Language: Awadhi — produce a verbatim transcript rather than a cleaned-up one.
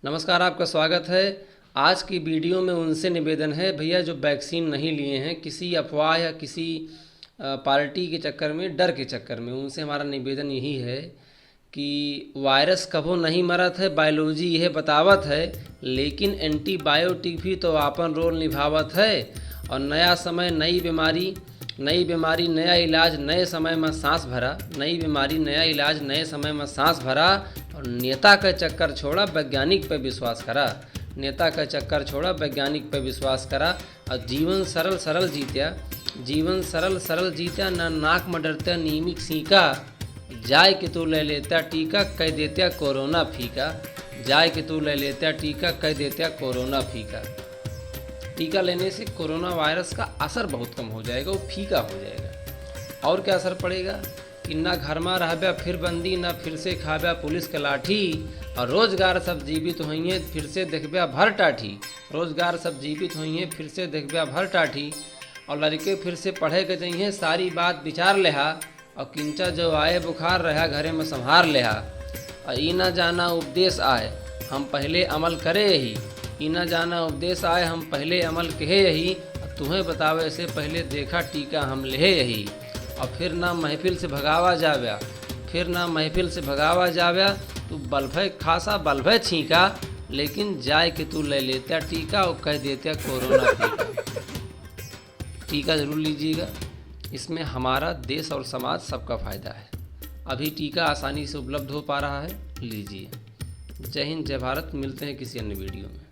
नमस्कार, आपका स्वागत है। आज की वीडियो में उनसे निवेदन है भैया, जो वैक्सीन नहीं लिए हैं, किसी अफवाह या किसी, अ, पार्टी के चक्कर में, डर के चक्कर में, उनसे हमारा निवेदन यही है कि वायरस कभो नहीं मरत है, बायोलॉजी यह बतावत है, लेकिन एंटीबायोटिक भी तो आपन रोल निभावत है। और नया समय, नई बीमारी, नई बीमारी, नया इलाज, नए समय में सांस भरा, नई बीमारी, नया इलाज, नए समय में सांस भरा। और नेता का चक्कर छोड़ा, वैज्ञानिक पे विश्वास करा। नेता का चक्कर छोड़ा, वैज्ञानिक पे विश्वास करा। और जीवन सरल सरल जीत्या, जीवन सरल सरल जीत्या, ना नाक में डरत्या नीमिक सीका। जाए के तू ले लेत्या टीका, कह देत्या कोरोना फीका। जाए के तू ले लेत्या टीका, कह देत्या कोरोना फीका। टीका लेने से कोरोना वायरस का असर बहुत कम हो जाएगा, वो फीका हो जाएगा। और क्या असर पड़ेगा कि ना घर में रहब्या फिर बंदी, ना फिर से खाब्या पुलिस के लाठी। और रोजगार सब जीवित होइहें, फिर से देखब्या भर टाठी। रोजगार सब जीवित होइहें, फिर से देखब्या भर टाठी। और लड़के फिर से पढ़े के जइहें, सारी बात विचार लेहा। और किंचा जो आए बुखार, रहा घरे में संभार लेहा। और ई ना जाना उपदेश आए, हम पहले अमल करे यही। ई ना जाना उपदेश आए, हम पहले अमल कहे यही। और तुम्हें बतावे से पहले देखा टीका हम लेहे यही। और फिर ना महफिल से भगावा जाव्या, फिर ना महफिल से भगावा जाव्या। तू बल्भे खासा, बल्भे छींका, लेकिन जाए के तू ले लेत्या टीका और कह देत्या कोरोना फीका। टीका जरूर लीजिएगा, इसमें हमारा देश और समाज सबका फायदा है। अभी टीका आसानी से उपलब्ध हो पा रहा है, लीजिए। जय हिंद, जय भारत, मिलते हैं किसी अन्य वीडियो में।